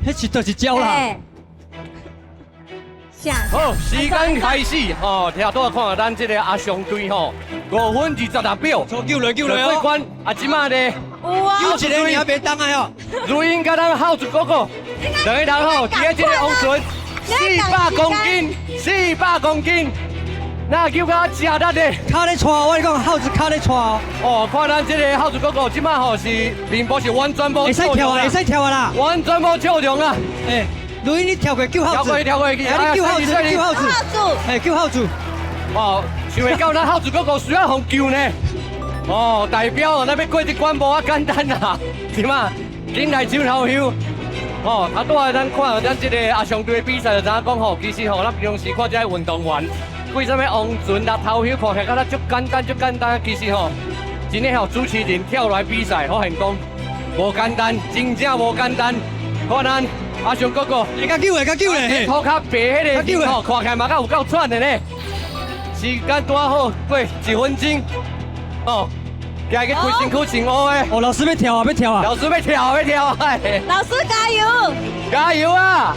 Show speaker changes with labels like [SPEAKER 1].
[SPEAKER 1] 彼是就是招啦。
[SPEAKER 2] 欸下
[SPEAKER 3] 好，時間開始吼，聽拄仔看咱這個阿雄隊吼，5分26秒，
[SPEAKER 1] 錯救來救來哦！
[SPEAKER 3] 過關。啊，這馬咧，
[SPEAKER 2] 有啊，
[SPEAKER 1] 有一个爾袂當啊吼。
[SPEAKER 3] 如英佮咱孝子哥哥，兩个人吼，佇咧這個王純，400公斤，400公斤，那叫較食力的。
[SPEAKER 1] 跤咧掣，我跟你講，孝子跤咧掣哦。
[SPEAKER 3] 哦，看咱這個孝子哥哥，這馬吼是面部是完全無
[SPEAKER 1] 會使跳啊，會使跳啊啦。
[SPEAKER 3] 完全無笑容啊！
[SPEAKER 1] 欸，如英你跳過救孝子，
[SPEAKER 3] 跳過跳過去，
[SPEAKER 1] 欸，你救孝子，你救孝子，
[SPEAKER 2] 孝子，
[SPEAKER 1] 欸，救孝子。
[SPEAKER 3] 哦，想袂到咱孝子哥哥需要予救呢。哦，代表哦，咱欲過這關無遐簡單啊，是嘛？緊來搶頭香。哦，啊，拄仔咱看咱這個阿雄隊的比賽就知影講吼，其實吼，咱平常時看這個運動員，為啥物王純抐頭香看起來敢若足簡單足簡單，其實吼，真的吼主持人跳來比賽，發現講無簡單，真正無簡單。看咱阿雄哥哥，
[SPEAKER 1] 會較救會較救咧，
[SPEAKER 3] 塗較白彼个吼，看起來嘛較有夠喘的呢。時間拄好過1分鐘，哦，行去規身軀穿烏的。
[SPEAKER 1] 哦，老師欲跳啊，欲跳啊！
[SPEAKER 3] 老師欲跳，欲跳啊！
[SPEAKER 2] 老師加油！
[SPEAKER 3] 加油啊！